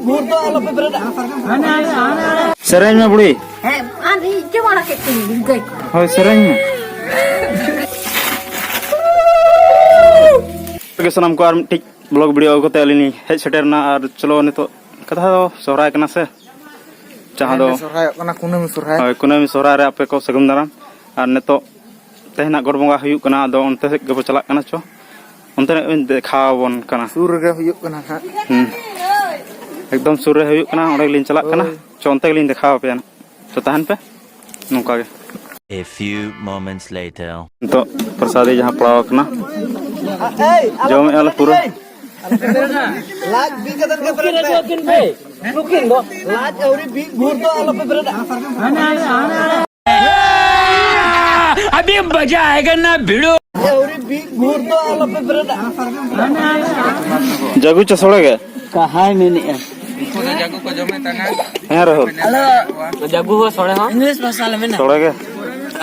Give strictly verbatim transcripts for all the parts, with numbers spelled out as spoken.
ᱵᱷᱩᱨ ᱫᱚ ᱟᱞᱚᱯᱮ ᱵᱮᱨᱮᱫᱟ᱾ ᱥᱮᱨᱮᱧ ᱢᱮ ᱵᱩᱲᱤ᱾ ᱦᱮᱸ, ᱟᱨ ᱤᱧ ᱪᱮᱫ ᱵᱟᱲᱟ ᱠᱮᱫ ᱛᱤᱧ ᱜᱟᱹᱭ ᱠᱚ᱾ ᱦᱳᱭ, ᱥᱮᱨᱮᱧ ᱢᱮ᱾ ᱜᱮ ᱥᱟᱱᱟᱢ ᱠᱚ ᱟᱨ ᱢᱤᱫᱴᱤᱡ vlog video ᱟᱹᱜᱩ ᱠᱟᱛᱮ ᱟᱹᱞᱤᱧ ᱞᱤᱧ ᱦᱮᱡ ᱥᱮᱴᱮᱨ ᱮᱱᱟ᱾ ᱟᱨ ᱪᱚᱞᱚ, ᱱᱤᱛᱚᱜ ᱠᱟᱛᱷᱟ ᱫᱚ ᱥᱚᱦᱨᱟᱭ ᱠᱟᱱᱟ ᱥᱮ, ᱡᱟᱦᱟᱸ ᱫᱚ ᱥᱚᱦᱨᱟᱭᱚᱜ ᱠᱟᱱᱟ, ᱠᱩᱱᱟᱹᱢᱤ ᱥᱚᱦᱨᱟᱭ᱾ ᱦᱳᱭ, ᱠᱩᱱᱟᱹᱢᱤ ᱥᱚᱦᱨᱟᱭ ᱨᱮ ᱟᱯᱮ ᱠᱚ ᱥᱟᱹᱜᱩᱱ ᱫᱟᱨᱟᱢ᱾ ᱟᱨ ᱱᱤᱛᱚᱜ ᱛᱮᱦᱮᱧᱟᱜ ᱜᱚᱰ ᱵᱚᱸᱜᱟ ᱦᱩᱭᱩᱜ ᱠᱟᱱᱟ, ᱟᱫᱚ ᱚᱱᱛᱮ ᱥᱮᱫ ᱜᱮᱵᱚ ᱪᱟᱞᱟᱜ ᱠᱟᱱᱟ᱾ ᱪᱚ, ᱚᱱᱛᱮ ᱱᱟᱜ ᱤᱧ ᱫᱮᱠᱷᱟᱣ ᱟᱵᱚᱱ ᱠᱟᱱᱟ᱾ ᱥᱩᱨ ᱨᱮᱜᱮ ᱦᱩᱭᱩᱜ ᱠᱟᱱᱟ ᱦᱟᱸᱜ᱾ ᱦᱩᱸ, ᱮᱠᱫᱚᱢ ᱥᱩᱨ ᱨᱮ ᱦᱩᱭᱩᱜ ᱠᱟᱱᱟ, ᱚᱸᱰᱮ ᱜᱮᱞᱤᱧ ᱪᱟᱞᱟᱜ ᱠᱟᱱᱟ᱾ ᱦᱳᱭ᱾ ᱪᱚ, ᱚᱱᱛᱮ ᱜᱮᱞᱤᱧ ᱫᱮᱠᱷᱟᱣ ᱟᱯᱮᱭᱟ ᱱᱟᱜ᱾ ᱪᱚ, ᱛᱟᱦᱮᱱ ᱯᱮ ᱱᱚᱝᱠᱟ ᱜᱮ᱾ A few moments later. ᱱᱤᱛᱚᱜ ᱯᱨᱚᱥᱟᱫᱤ ᱡᱟᱦᱟᱸ ᱯᱟᱲᱟᱣ ᱟᱠᱟᱱᱟ, ᱡᱚᱢᱮᱫᱼᱟ ᱞᱮ ᱯᱩᱨᱟᱹ᱾ ᱞᱟᱡ ᱵᱤ ᱠᱟᱛᱮ ᱜᱮ ᱵᱮᱨᱮᱫ ᱯᱮ᱾ ᱞᱟᱡ ᱟᱹᱣᱨᱤ ᱵᱤ ᱵᱷᱳᱨ ᱫᱚ ᱟᱞᱚᱯᱮ ᱵᱮᱨᱮᱫᱟ᱾ अभी मजा आएगा ना भिड़ो। ᱟᱹᱣᱨᱤ ᱵᱤ ᱵᱷᱳᱨ ᱫᱚ ᱟᱞᱚᱯᱮ ᱵᱮᱨᱮᱫᱟ᱾ ᱡᱟᱹᱜᱩ ᱪᱚ ᱥᱚᱲᱮ ᱜᱮ᱾ ᱠᱟᱦᱟᱭ ᱢᱮᱱᱮᱜᱼᱟ᱾ ᱦᱮᱸ, ᱨᱟᱦᱩᱞ᱾ ᱟᱞᱮ ᱡᱟᱹᱜᱩ ᱦᱚᱸ ᱥᱚᱲᱮ ᱦᱚᱸ᱾ ᱤᱝᱞᱤᱥ ᱵᱷᱟᱥᱟ ᱞᱮ ᱢᱮᱱᱟ᱾ ᱥᱚᱲᱮ ᱜᱮ᱾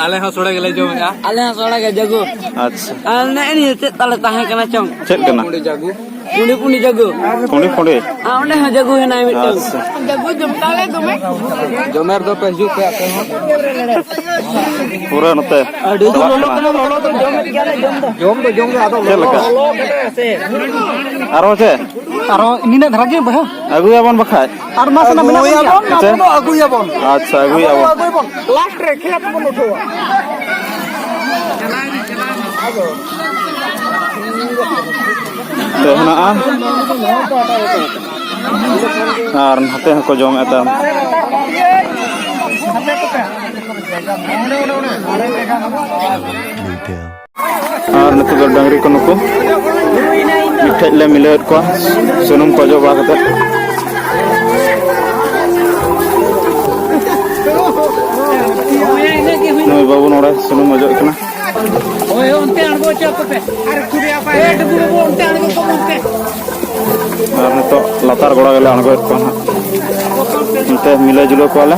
ᱟᱞᱮ ᱦᱚᱸ ᱥᱚᱲᱮ ᱜᱮᱞᱮ ᱡᱚᱢᱮᱜᱼᱟ᱾ ᱟᱞᱮ ᱦᱚᱸ ᱥᱚᱲᱮ ᱜᱮ, ᱡᱟᱹᱜᱩ᱾ ᱟᱪᱪᱷᱟ᱾ ᱟᱨ ᱱᱮᱜᱼᱮ ᱱᱤᱭᱟᱹ ᱪᱮᱫ ᱛᱟᱞᱮ ᱛᱟᱦᱮᱸ ᱠᱟᱱᱟ ᱪᱚᱝ? ᱪᱮᱫ ᱠᱟᱱᱟ? ᱯᱩᱸᱰᱤ ᱡᱟᱹᱜᱩ᱾ ᱯᱩᱸᱰᱤ ᱯᱩᱸᱰᱤ ᱡᱟᱹᱜᱩ᱾ ᱯᱩᱸᱰᱤ ᱯᱩᱸᱰᱤ? ᱟᱨ ᱚᱸᱰᱮ ᱦᱚᱸ ᱡᱟᱹᱜᱩ ᱦᱮᱱᱟᱭ ᱢᱤᱫᱴᱟᱝ᱾ ᱟᱪᱪᱷᱟ᱾ ᱡᱟᱹᱜᱩ ᱡᱚᱢ ᱛᱟᱞᱮ ᱫᱚᱢᱮ᱾ ᱡᱚᱢᱮᱨ ᱫᱚ ᱯᱮ ᱦᱤᱡᱩᱜ ᱯᱮ ᱟᱯᱮ ᱦᱚᱸ᱾ ᱯᱩᱨᱟᱹ ᱱᱚᱛᱮ ᱟᱹᱰᱤ ᱡᱳᱨ ᱞᱚᱞᱚ ᱠᱟᱱᱟ, ᱞᱚᱞᱚ ᱫᱚ ᱡᱚᱢᱮᱫ ᱜᱮᱭᱟᱞᱮ, ᱡᱚᱢ ᱫᱚ᱾ ᱡᱚᱢ ᱫᱚ ᱡᱚᱢ ᱜᱮ, ᱟᱫᱚ ᱪᱮᱫ ᱞᱮᱠᱟ? ᱞᱚᱞᱚ ᱠᱟᱱᱟ ᱥᱮ᱾ ᱟᱨᱚ ᱪᱮᱫ? ᱟᱨᱚ ᱱᱤᱱᱟᱹᱜ ᱫᱷᱟᱨᱟ ᱜᱮ ᱵᱚᱭᱦᱟ? ᱟᱹᱜᱩᱭᱟᱵᱚᱱ ᱵᱟᱠᱷᱟᱡ᱾ ᱟᱨ ᱢᱟᱥᱮ ᱱᱟ ᱢᱮᱱᱟᱜ ᱟᱹᱜᱩᱭᱟᱵᱚᱱ, ᱜᱮᱭᱟ᱾ ᱟᱵᱚ ᱫᱚ ᱟᱹᱜᱩᱭᱟᱵᱚᱱ᱾ ᱟᱪᱪᱷᱟ, ᱟᱹᱜᱩᱭᱟᱵᱚᱱ᱾ ᱟᱵᱚ ᱫᱚ ᱟᱹᱜᱩᱭᱟᱵᱚᱱ᱾ ᱞᱟᱥᱴ ᱨᱮ ᱠᱷᱮᱞᱟ ᱛᱮᱵᱚᱱ ᱩᱴᱷᱟᱹᱣᱟ᱾ ᱛᱮ ᱦᱮᱱᱟᱜᱼᱟ᱾ ᱟᱨ ᱱᱟᱛᱮ ᱦᱚᱸᱠᱚ ᱡᱚᱢᱮᱫ ᱛᱟᱦᱮᱸᱱ᱾ ᱟᱨ ᱱᱩᱠᱩ ᱫᱚ ᱰᱟᱹᱝᱨᱤ ᱠᱚ, ᱱᱩᱠᱩ ᱢᱤᱫᱴᱷᱮᱡ ᱞᱮ ᱢᱤᱞᱟᱹᱣᱮᱫ ᱠᱚᱣᱟ ᱥᱩᱱᱩᱢ ᱠᱚ ᱚᱡᱚᱜ ᱵᱟᱲᱟ ᱠᱟᱛᱮ᱾ ᱱᱩᱭ ᱵᱟᱹᱵᱩ ᱱᱚᱰᱮ ᱥᱩᱱᱩᱢ ᱚᱡᱚᱜ ᱠᱟᱱᱟ᱾ ᱦᱳᱭ, ᱚᱱᱛᱮ ᱟᱬᱜᱚ ᱦᱚᱪᱚ ᱟᱠᱚ ᱯᱮ᱾ ᱟᱨ ᱠᱷᱩᱫᱤ ᱟᱯᱟ, ᱮ, ᱰᱩᱵᱩ ᱵᱟᱹᱵᱩ, ᱚᱱᱛᱮ ᱟᱬᱜᱚ ᱠᱚᱢ ᱚᱱᱛᱮ᱾ ᱟᱨ ᱱᱤᱛᱚᱜ ᱞᱟᱛᱟᱨ ᱜᱚᱲᱟ ᱜᱮᱞᱮ ᱟᱬᱜᱚᱭᱮᱫ ᱠᱚᱣᱟ ᱦᱟᱸᱜ᱾ ᱚᱱᱛᱮ ᱢᱤᱞᱟᱹ ᱡᱩᱞᱟᱹ ᱠᱚᱣᱟᱞᱮ᱾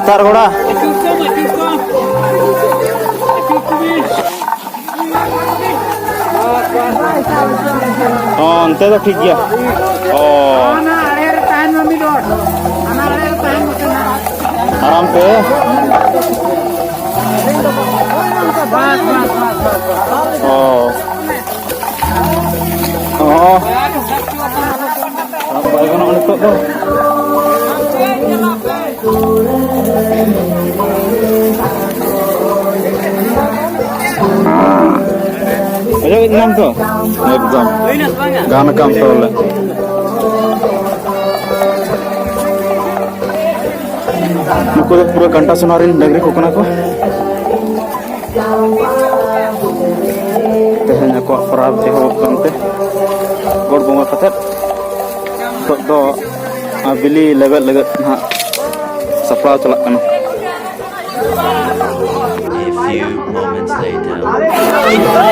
ᱛᱟᱨ ᱜᱚᱲᱟ᱾ ᱦᱚᱸ, ᱚᱱᱛᱮ ᱫᱚ ᱴᱷᱤᱠ ᱜᱮᱭᱟ᱾ ᱚ᱾ ᱟᱨᱟᱢ ᱛᱮ᱾ ᱚ᱾ ᱚ᱾ ᱵᱟᱭ ᱜᱟᱱᱚᱜᱼᱟ ᱱᱤᱛᱚᱜ ᱫᱚ᱾ ᱚᱡᱚᱜ ᱤᱫᱤ ᱧᱟᱢ ᱛᱚ? ᱮᱠᱫᱚᱢ᱾ ᱜᱟᱱ ᱠᱟᱢ ᱛᱚ ᱵᱚᱞᱮ᱾ ᱱᱩᱠᱩ ᱫᱚ ᱯᱩᱨᱟᱹ ᱠᱟᱱᱴᱟ ᱥᱚᱱᱟ ᱨᱮᱱ ᱰᱟᱹᱝᱨᱤ ᱠᱚ ᱠᱟᱱᱟ ᱠᱚ᱾ ᱛᱮᱦᱮᱧ ᱟᱠᱚᱣᱟᱜ ᱯᱚᱨᱚᱵᱽ ᱮᱦᱚᱵᱚᱜ ᱠᱟᱱᱛᱮ ᱜᱚᱴ ᱵᱚᱸᱜᱟ ᱠᱟᱛᱮᱫ ᱱᱤᱛᱚᱜ ᱫᱚ ᱵᱤᱞᱤ ᱞᱮᱵᱮᱫ ᱞᱟᱹᱜᱤᱫ ᱱᱟᱦᱟᱜ ᱥᱟᱯᱲᱟᱣ ᱪᱟᱞᱟᱜ ᱠᱟᱱᱟ᱾ A few moments later.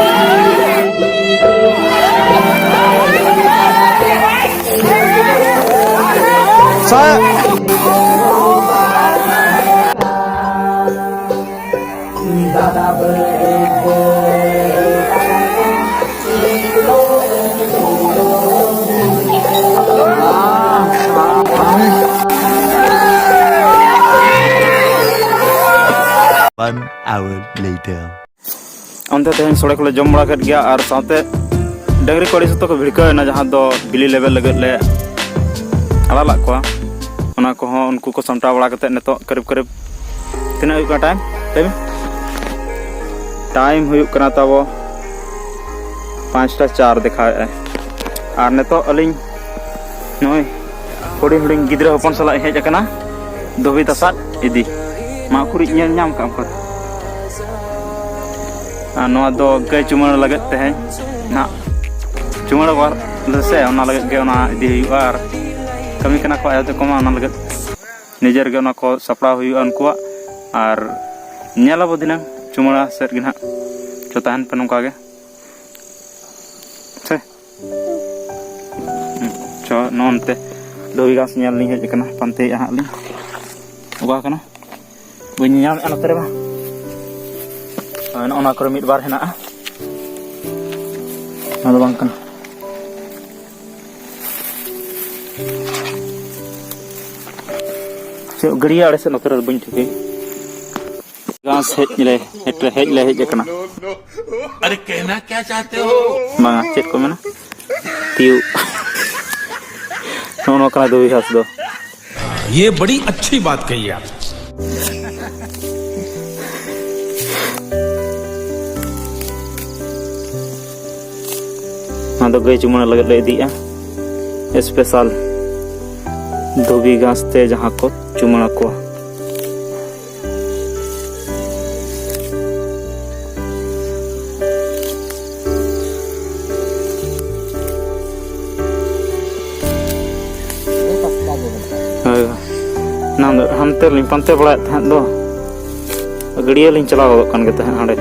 One hour later. ᱚᱱᱛᱮ ᱛᱮᱦᱮᱧ ᱥᱚᱲᱮ ᱠᱚᱞᱮ ᱡᱚᱢ ᱵᱟᱲᱟ ᱠᱮᱫ ᱜᱮᱭᱟ ᱟᱨ ᱥᱟᱶᱛᱮ ᱰᱟᱹᱝᱨᱤ ᱠᱚ ᱟᱹᱰᱤ ᱥᱚᱠᱛᱚ ᱠᱚ ᱵᱷᱤᱲᱠᱟᱹᱣ ᱮᱱᱟ, ᱡᱟᱦᱟᱸ ᱫᱚ ᱵᱤᱞᱤ ᱞᱮᱵᱮᱫ ᱞᱟᱹᱜᱤᱫ ᱞᱮ ᱟᱲᱟᱜ ᱞᱟᱜ ᱠᱚᱣᱟ᱾ ᱚᱱᱟ ᱠᱚᱦᱚᱸ ᱩᱱᱠᱩ ᱠᱚ ᱥᱟᱢᱴᱟᱣ ᱵᱟᱲᱟ ᱠᱟᱛᱮᱫ ᱱᱤᱛᱚᱜ ᱠᱟᱹᱨᱤᱵ ᱠᱟᱹᱨᱤᱵ ᱛᱤᱱᱟᱹᱜ ᱦᱩᱭᱩᱜ ᱠᱟᱱᱟ ᱴᱟᱭᱤᱢ? ᱞᱟᱹᱭ ᱢᱮ᱾ ᱴᱟᱭᱤᱢ ᱦᱩᱭᱩᱜ ᱠᱟᱱᱟ ᱛᱟᱵᱚ ᱯᱟᱸᱪᱴᱟ ᱪᱟᱨ ᱫᱮᱠᱷᱟᱣᱮᱫᱼᱟᱭ᱾ ᱟᱨ ᱱᱤᱛᱚᱜ ᱟᱹᱞᱤᱧ ᱱᱚᱜᱼᱚᱭ ᱦᱩᱰᱤᱧ ᱦᱩᱰᱤᱧ ᱜᱤᱫᱽᱨᱟᱹ ᱦᱚᱯᱚᱱ ᱥᱟᱞᱟᱜ ᱤᱧ ᱦᱮᱡ ᱟᱠᱟᱱᱟ ᱫᱷᱩᱵᱤ ᱛᱟᱥᱟᱫ ᱤᱫᱤ᱾ ᱢᱟ ᱩᱠᱩᱨᱤᱡ ᱧᱮᱞ ᱧᱟᱢ ᱠᱟᱜ ᱠᱚᱣᱟ᱾ ᱟᱨ ᱱᱚᱣᱟ ᱫᱚ ᱜᱟᱹᱭ ᱪᱩᱢᱟᱹᱲᱟ ᱞᱟᱹᱜᱤᱫ ᱛᱮᱦᱮᱧ ᱱᱟᱜ ᱪᱩᱢᱟᱹᱲᱟ ᱠᱚᱣᱟ ᱞᱮ ᱥᱮ, ᱚᱱᱟ ᱞᱟᱹᱜᱤᱫ ᱜᱮ ᱚᱱᱟ ᱤᱫᱤ ᱦᱩᱭᱩᱜᱼᱟ᱾ ᱟᱨ ᱠᱟᱹᱢᱤ ᱠᱟᱱᱟ ᱠᱚ ᱟᱭᱳ ᱛᱟᱠᱚ ᱢᱟ, ᱚᱱᱟ ᱞᱟᱹᱜᱤᱫ ᱱᱤᱡᱮᱨ ᱜᱮ ᱚᱱᱟ ᱠᱚ ᱥᱟᱯᱲᱟᱣ ᱦᱩᱭᱩᱜᱼᱟ ᱩᱱᱠᱩᱣᱟᱜ᱾ ᱟᱨ ᱧᱮᱞ ᱟᱵᱚ ᱫᱷᱤᱱᱟᱹᱝ ᱪᱩᱢᱟᱹᱲᱟ ᱥᱮᱫ ᱜᱮ ᱱᱟᱦᱟᱜ᱾ ᱛᱚ ᱛᱟᱦᱮᱱ ᱯᱮ ᱱᱚᱝᱠᱟ ᱜᱮ᱾ ᱥᱮ? ᱦᱩᱸ, ᱪᱚ, ᱱᱚᱜᱼᱚ ᱱᱚᱱᱛᱮ ᱫᱷᱩᱵᱤ ᱜᱷᱟᱥ ᱧᱮᱞ ᱞᱤᱧ ᱦᱮᱡ ᱟᱠᱟᱱᱟ, ᱯᱟᱱᱛᱮᱭᱮᱫᱼᱟ ᱦᱟᱸᱜ ᱞᱤᱧ᱾ ᱚᱠᱟ ᱠᱟᱱᱟ? ᱵᱟᱹᱧ ᱧᱟᱢᱮᱫᱼᱟ ᱱᱚᱛᱮ ᱨᱮᱢᱟ᱾ ᱦᱳᱭ, ᱱᱚᱜᱼᱚ ᱱᱚᱣᱟ ᱠᱚᱨᱮ ᱢᱤᱫ ᱵᱟᱨ ᱦᱮᱱᱟᱜᱼᱟ᱾ ᱱᱚᱣᱟ ᱫᱚ ᱵᱟᱝ ᱠᱟᱱᱟ᱾ ᱪᱮᱫ ᱜᱟᱹᱰᱭᱟᱹ ᱟᱲᱮ ᱥᱮᱫ ᱱᱚᱛᱮ ᱨᱮ ᱵᱟᱹᱧ ᱴᱷᱤᱠᱟᱹᱭ᱾ ᱜᱷᱟᱥ ᱦᱮᱡ ᱞᱮ, ᱦᱮᱡ ᱞᱮ, ᱦᱮᱡ ᱞᱮ ᱦᱮᱡ ᱟᱠᱟᱱᱟ᱾ अरे कहना क्या चाहते हो? ᱵᱟᱝᱟ, ᱪᱮᱫ ᱠᱚ ᱢᱮᱱᱟ? ᱛᱤᱭᱩ᱾ ᱱᱚᱜᱼᱚ ᱱᱚᱣᱟ ᱠᱟᱱᱟ ᱫᱷᱩᱵᱤ ᱜᱷᱟᱥ ᱫᱚ᱾ ये बड़ी अच्छी बात कही आप। ᱱᱚᱣᱟ ᱫᱚ ᱜᱟᱹᱭ ᱪᱩᱢᱟᱹᱲᱟ ᱞᱟᱹᱜᱤᱫ ᱞᱮ ᱤᱫᱤᱭᱮᱜᱼᱟ᱾ ᱥᱯᱮᱥᱟᱞ ᱫᱷᱩᱵᱤ ᱜᱷᱟᱥ ᱛᱮ ᱡᱟᱦᱟᱸ ᱠᱚ ᱪᱩᱢᱟᱹᱲᱟ ᱠᱚᱣᱟ᱾ ᱦᱳᱭ᱾ ᱮᱱᱟᱝ ᱫᱚ ᱦᱟᱱᱛᱮ ᱨᱮᱞᱤᱧ ᱯᱟᱱᱛᱮ ᱵᱟᱲᱟᱭᱮᱫ ᱛᱟᱦᱮᱸᱫ ᱫᱚ᱾ ᱜᱟᱹᱰᱭᱟᱹ ᱞᱤᱧ ᱪᱟᱞᱟᱣ ᱜᱚᱫᱚᱜ ᱠᱟᱱ ᱜᱮ ᱛᱟᱦᱮᱸᱫ ᱦᱟᱸᱰᱮ᱾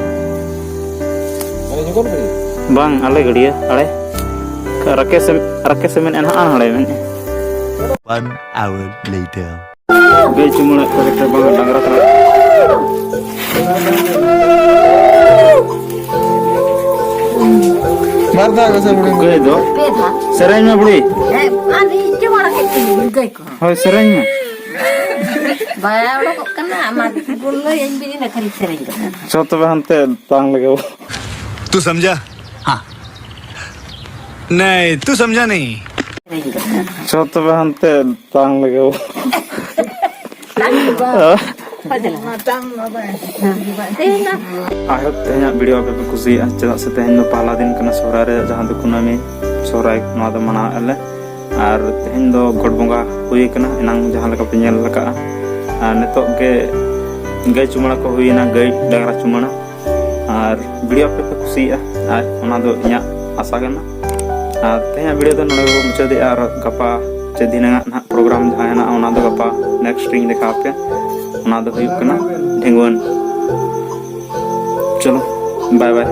ᱵᱟᱝ, ᱟᱞᱮ ᱜᱟᱹᱰᱭᱟᱹ ᱟᱲᱮ᱾ ᱨᱟᱠᱮᱥ ᱮ, ᱨᱟᱠᱮᱥ ᱮ ᱢᱮᱱᱮᱫᱼᱟ ᱱᱟᱦᱟᱜ ᱦᱟᱸᱰᱮ ᱢᱮᱱᱮᱫᱼᱟ᱾ One hour later. ᱜᱟᱹᱭ ᱪᱩᱢᱟᱹᱲᱟ ᱠᱚ ᱠᱟᱛᱮ ᱵᱟᱝ ᱰᱟᱝᱨᱟ ᱠᱟᱱᱟ᱾ ᱵᱟᱨ ᱫᱷᱟᱣ ᱜᱮ ᱥᱮ ᱵᱩᱰᱷᱤ? ᱜᱟᱹᱭ ᱫᱚ ᱯᱮ ᱫᱷᱟᱣ᱾ ᱥᱮᱨᱮᱧ ᱢᱮ ᱵᱩᱰᱷᱤ᱾ ᱦᱮᱸ, ᱟᱨ ᱤᱧ ᱪᱩᱢᱟᱹᱲᱟ ᱠᱮᱫ ᱠᱤᱱ ᱜᱟᱹᱭ ᱠᱚᱦᱚᱸ᱾ ᱦᱳᱭ, ᱥᱮᱨᱮᱧ ᱢᱮ᱾ ᱵᱟᱭ ᱚᱰᱚᱠᱚᱜ ᱠᱟᱱᱟ, ᱟᱢᱟᱜ ᱵᱚᱞ ᱞᱟᱹᱭᱟᱹᱧ ᱵᱤᱱ, ᱤᱱᱟᱹ ᱠᱷᱟᱱᱤᱧ ᱥᱮᱨᱮᱧ ᱜᱚᱫ ᱠᱟᱜᱼᱟ᱾ ᱪᱚ ᱛᱚᱵᱮ ᱦᱟᱱᱛᱮ ᱛᱟᱝ ᱞᱮᱜᱮ ᱵᱚ᱾ तू समझा? हाँ। नहीं, तू समझा नहीं। ᱥᱮᱨᱮᱧ ᱜᱚᱫ ᱠᱟᱜᱼᱟ᱾ ᱪᱚ ᱛᱚᱵᱮ ᱦᱟᱱᱛᱮ ᱛᱟᱝ ᱞᱮᱜᱮ ᱵᱚ᱾ ᱛᱟᱝ ᱵᱟ᱾ ᱦᱳᱭ, ᱫᱮᱞᱟ᱾ ᱛᱟᱝ ᱵᱟ ᱵᱟᱭ᱾ ᱦᱮᱸ, ᱫᱮᱞᱟ᱾ ᱟᱭ ᱦᱳᱯ ᱛᱮᱦᱮᱧᱟᱜ ᱵᱷᱤᱰᱤᱭᱳ ᱟᱯᱮ ᱯᱮ ᱠᱩᱥᱤᱭᱟᱜᱼᱟ, ᱪᱮᱫᱟᱜ ᱥᱮ ᱛᱮᱦᱮᱧ ᱫᱚ ᱯᱟᱦᱞᱟ ᱫᱤᱱ ᱠᱟᱱᱟ ᱥᱚᱦᱨᱟᱭ ᱨᱮᱭᱟᱜ, ᱡᱟᱦᱟᱸ ᱫᱚ ᱠᱩᱱᱟᱹᱢᱤ ᱥᱚᱦᱨᱟᱭ, ᱱᱚᱣᱟ ᱫᱚ ᱢᱟᱱᱟᱣᱮᱫᱼᱟ ᱞᱮ᱾ ᱟᱨ ᱛᱮᱦᱮᱧ ᱫᱚ ᱜᱚᱰ ᱵᱚᱸᱜᱟ ᱦᱩᱭ ᱟᱠᱟᱱᱟ, ᱮᱱᱟᱝ ᱡᱟᱦᱟᱸ ᱞᱮᱠᱟ ᱯᱮ ᱧᱮᱞ ᱟᱠᱟᱫᱼᱟ᱾ ᱟᱨ ᱱᱤᱛᱚᱜ ᱜᱮ ᱜᱟᱹᱭ ᱪᱩᱢᱟᱹᱲᱟ ᱠᱚ ᱦᱩᱭᱮᱱᱟ, ᱜᱟᱹᱭ ᱰᱟᱝᱨᱟ ᱪᱩᱢᱟᱹᱲᱟ᱾ ᱟᱨ ᱵᱷᱤᱰᱤᱭᱳ ᱟᱯᱮ ᱯᱮ ᱠᱩᱥᱤᱭᱟᱜᱼᱟ, ᱟᱨ ᱚᱱᱟ ᱫᱚ ᱤᱧᱟᱹᱜ ᱟᱥᱟ ᱠᱟᱱᱟ᱾ ᱟᱨ ᱛᱮᱦᱮᱧᱟᱜ ᱵᱷᱤᱰᱤᱭᱳ ᱫᱚ ᱱᱚᱰᱮ ᱜᱮᱵᱚᱱ ᱢᱩᱪᱟᱹᱫᱮᱜᱼᱟ, ᱟᱨ ᱜᱟᱯᱟ ᱪᱮ ᱫᱷᱤᱱᱟᱹᱝ ᱟᱜ ᱱᱟᱦᱟᱜ ᱯᱨᱳᱜᱨᱟᱢ ᱡᱟᱦᱟᱸ ᱦᱮᱱᱟᱜᱼᱟ, ᱚᱱᱟ ᱫᱚ ᱜᱟᱯᱟ ᱱᱮᱠᱥᱴ ᱨᱤᱧ ᱫᱮᱠᱷᱟᱣ ᱟᱯᱮᱭᱟ᱾ ᱚᱱᱟ ᱫᱚ ᱦᱩᱭᱩᱜ ᱠᱟᱱᱟ ᱰᱷᱮᱸᱜᱩᱣᱟᱹᱱ᱾ ᱪᱚᱞᱚ, ᱵᱟᱭ ᱵᱟᱭ᱾